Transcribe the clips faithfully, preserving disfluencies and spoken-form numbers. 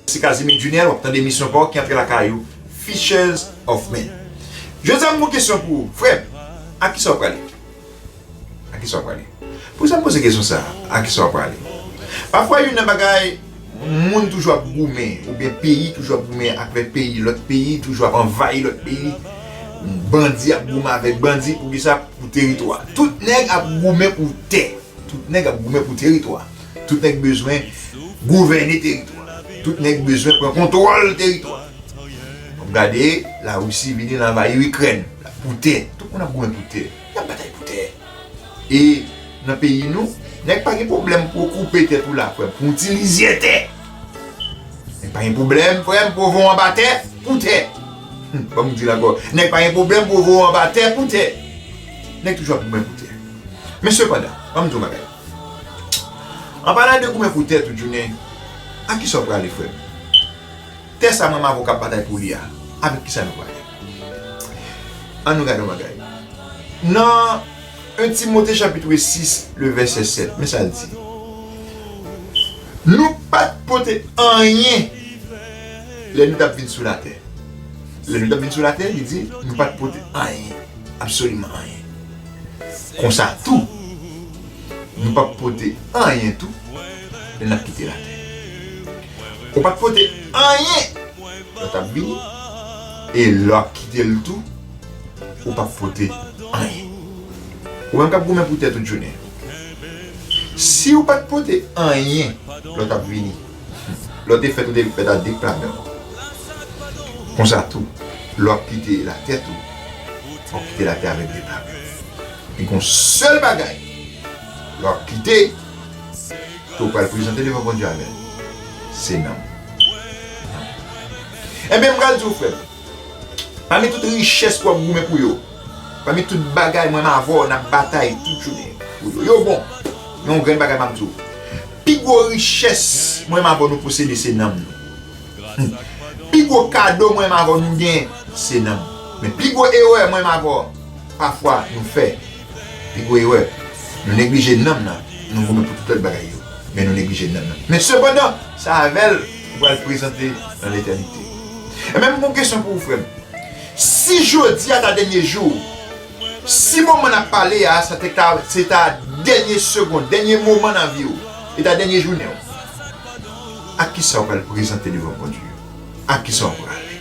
Se Casimir Junior, w ap tande emisyon pa w ki antre lakay ou, Fishers of Men. Jodi a, m gon kesyon pou ou, frè m. A kisa w prale? A kisa w prale? Poukisa m poze kesyon sa a? A kisa w prale? Pafwa, youn nan bagay, moun toujou ap goumen, oubyen peyi toujou ap goumen avèk peyi, lòt peyi toujou ap anvayi lòt peyi. Bandi ap goumen avèk bandi, poukisa? Pou teritwa. Tout nèg ap goumen pou tè. Tout nèg ap goumen pou teritwa. Tout nèg bezwen gouvène teritwa. Tout nèg bezwen pran kontwòl teritwa. W ap gade, Larisi vini, l anvayi Ikrèn pou tè. Tout moun ap goumen pou tè. Y ap batay pou tè. E nan peyi nou, nèg pa gen pwoblèm pou koupe tèt ou la, frè m, pou w ti lizyè tè. Nèg pa gen pwoblèm, frè m, pou voye w anba tè, pou tè. Hmm, ban m di l ankò. Nèg pa gen pwoblèm pou voye w anba tè, pou tè. Nèg toujou ap goumen pou tè. Men sepandan, ban m di w yon bagay. An palan de goumen pou tè tout jounen, a kisa w prale, frè m? Tè sa mwen m avè w k ap batay pou li a, avèk kisa nou prale? Ann nou gade yon bagay. Nan en Timote chapit sis, le vèsè sèt, men sa l di. Nou pa t pote anyen lè nou t ap vin sou latè. Lè nou t ap vin sou latè, li di, nou pa t pote anyen, absoliman anyen. Konsa tou, nou p ap pote anyen tou lè n ap kite latè. Ou pa t pote anyen lè w t ap vini, e lè w ap kite l tou, ou p ap pote anyen. Ou menm k ap goumen pou tè tout jounen, si w pa t pote anyen lè w t ap vini, lè w te fèt, ou te fèt ak de pla men w. Konsa tou, lè w ap kite latè tou, w ap kite latè avèk de pla men w. Gen yon sèl bagay, lè w ap kite, ke w pral prezante devan Bondye avè l, se nanm. Enben, m pral di w, frè m, pami tout richès w ap goumen pou yo, pami tout bagay mwen m avè w n ap batay tout jounen pou yo, yo bon. Yon grenn bagay m ap di w. Pi gwo richès mwen m avè w nou posede se nanm nou. Hmm. Pi gwo kado mwen m avè w nou gen se nanm. Men pi gwo erè mwen m avè w pafwa nou fè, pi gwo erè, nou neglije nanm nan. Nou goumen pou tout lòt bagay yo, men nou neglije nanm nan. Men sepandan, se avè l ou pral prezante nan letènite. E menm yon kesyon pou ou, frè m. Si jodi a ta dènye jou, si moman n ap pale a, sa te ka, se ta dènye segonn, dènye moman nan vi w, e ta dènye jounen w, a kisa w pral prezante devan Bondye? A kisa w prale?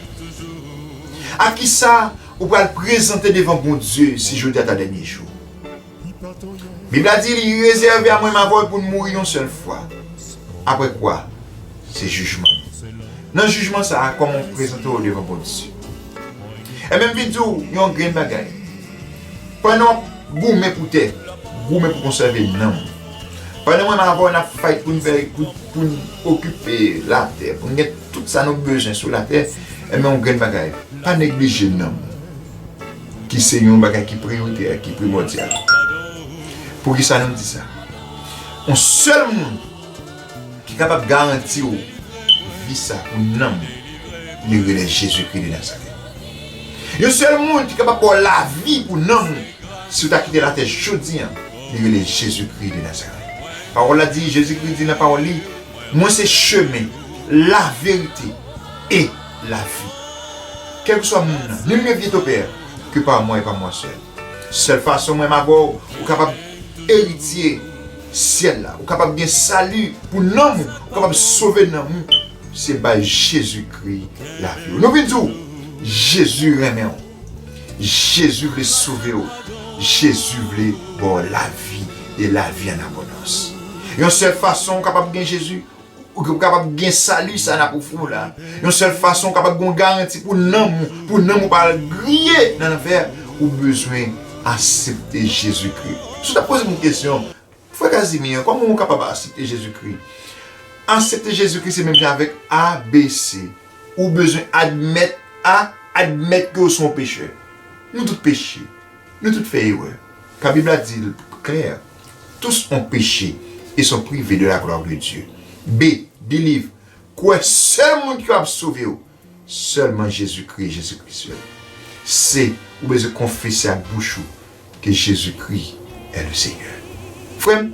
A kisa ou pral prezante devan Bondye si jodi a ta dènye jou? Bib la di, li rezève a mwen m avè w pou n mouri yon sèl fwa. Apre kwa, se jijman. Nan jijman sa a, kòman w prezante w devan Bondye? E menm vin di w yon grenn bagay. Pandan w ap goumen pou tè, goumen pou konsève nanm ou. Pandan mwen m avè w n ap fight pou n fè, pou, pou n okipe latè, pou n gen tout sa nou bezwen sou latè, e menm yon grenn bagay. Pa neglije nanm ou. Ki se yon bagay ki priyoritè, ki primòdyal. Poukisa nou di sa? Yon sèl moun ki kapab garanti w vi sa pou nanm ou, li rele Jezikri de Nazarèt. Yon sèl moun ki kapab ba w lavi pou nanm ou, si w ta kite latè jodi a, li rele Jezikri de Nazarèt. Pawòl la di, Jezikri di nan pawòl li, mwen se chemen, laverite e lavi. Kèlkeswa moun nan, nul ne vient au Père que par moi et par moi seul. Sèl fason mwen m avè w, ou kapab eritye syèl la, ou kapab gen sali pou nanm ou, ou kapab sove nanm ou, se bay Jezikri lavi w. Nou vin di w, Jezi renmen w. Jezi vle sove w. Jezi vle ba w lavi e lavi an abondans. Yon sèl fason ou kapab gen Jezi, ou kapab gen sali sa n ap ofri w la. Yon sèl fason ou kapab gen yon garanti pou nanm ou, pou nanm ou pa al griye nan lanfè, ou bezwen aksepte Jezikri. Si w ta poze m yon kesyon, Frè Casimir, kòman ou kapab aksepte Jezikri? Aksepte Jezikri se menm jan avèk A B C. Ou bezwen admèt A, admèt ke w se yon pechè. Nou tout peche. Nou tout fè erè. Ka Bib la di l klè, tous ont péché et sont privés de la gloire de Dieu. B, believe. Kwè, sèl moun ki kapab sove w, sèlman Jezikri e Jezikri sèl. Se, ou bezwen konfese ak bouch ou ke Jezikri est le Seigneur. Frè m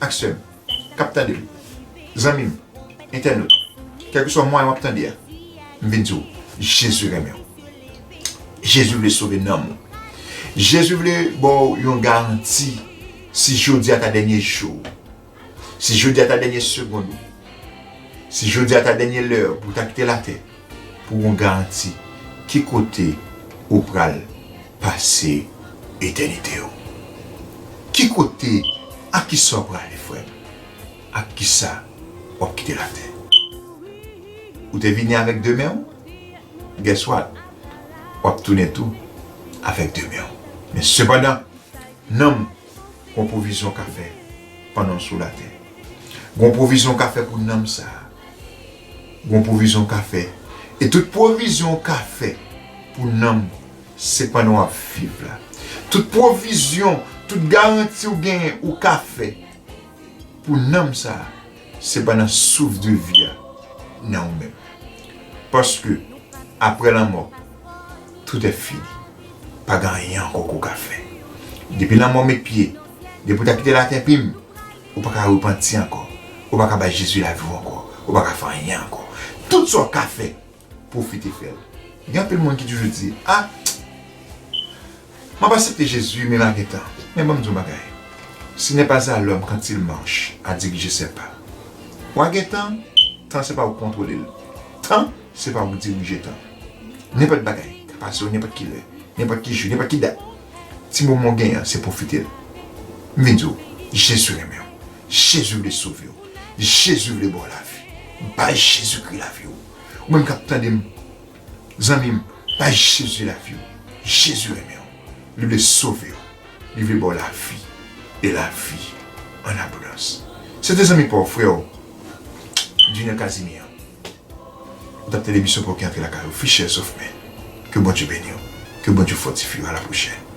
ak sè m k ap tande m, zanmi m, entènot, Kèlkeswa mwayen w ap tande a, m vin di w, Jezi renmen w. Jezi vle sove nanm ou. Jezi vle ba w yon garanti. Si jodi a ta dènye jou w, si jodi a ta dènye segonn ou, si jodi a ta dènye lè pou w ta kite latè, pou w gon garanti ki kote ou pral pase etènite w. Ki kote, ak kisa w prale, frè m? Ak kisa w ap kite latè? Ou te vini avèk de men w? Guess what? W ap tounen tou avèk de men w. Men sepandan, nanm, gon pwovizyon w ka fè pandan w sou latè. Gon pwovizyon w ka fè pou nanm sa a. Gon pwovizyon w ka fè. E tout pwovizyon w ka fè pou nanm, se pandan w ap viv la. Tout pwovizyon, tout garanti w genyen, ou ka fè pou nanm sa a, se pandan souf de vi a nan ou menm. Paske, apre lanmò, tout est fini. Pa gen anyen ankò ke w ka fè. Depi lanmò met pye, depi w ta kite latè, pim, ou pa ka repanti ankò. Ou pa ka bay Jezi lavi w ankò. Ou pa ka fè anyen ankò. Tout sa w ka fè, pwofite fè l. Gen anpil moun ki toujou di, "A, m ap aksepte Jezi, men m a gen tan." Men ban m di w yon bagay. Ce n'est pas à l'homme quand il marche à diriger ses pas. W a gen tan, tan se pa ou k kontwole l. Tan, se pa ou k dirije tan. Nenpòt bagay ka pase w, nenpòt ki lè, nenpòt ki jou, nenpòt ki dat. Ti moman w genyen an, se pwofite l. M vin di w, Jezi renmen w. Jezi vle sove w. Jezi vle ba w lavi. Bay Jezikri lavi w. Ou menm k ap tande m, zanmi m, bay Jezi lavi w. Jezi renmen w. Li vle sove w. Li vle ba w lavi. E lavi an abondans. Se te zanmi pa w, frè w, Duniel Casimir. Ou t ap tande emisyon pa w ki antre lakay ou, Fisher Softman. Ke Bondye beni w. Ke Bondye fòtifye w. A la pwochèn.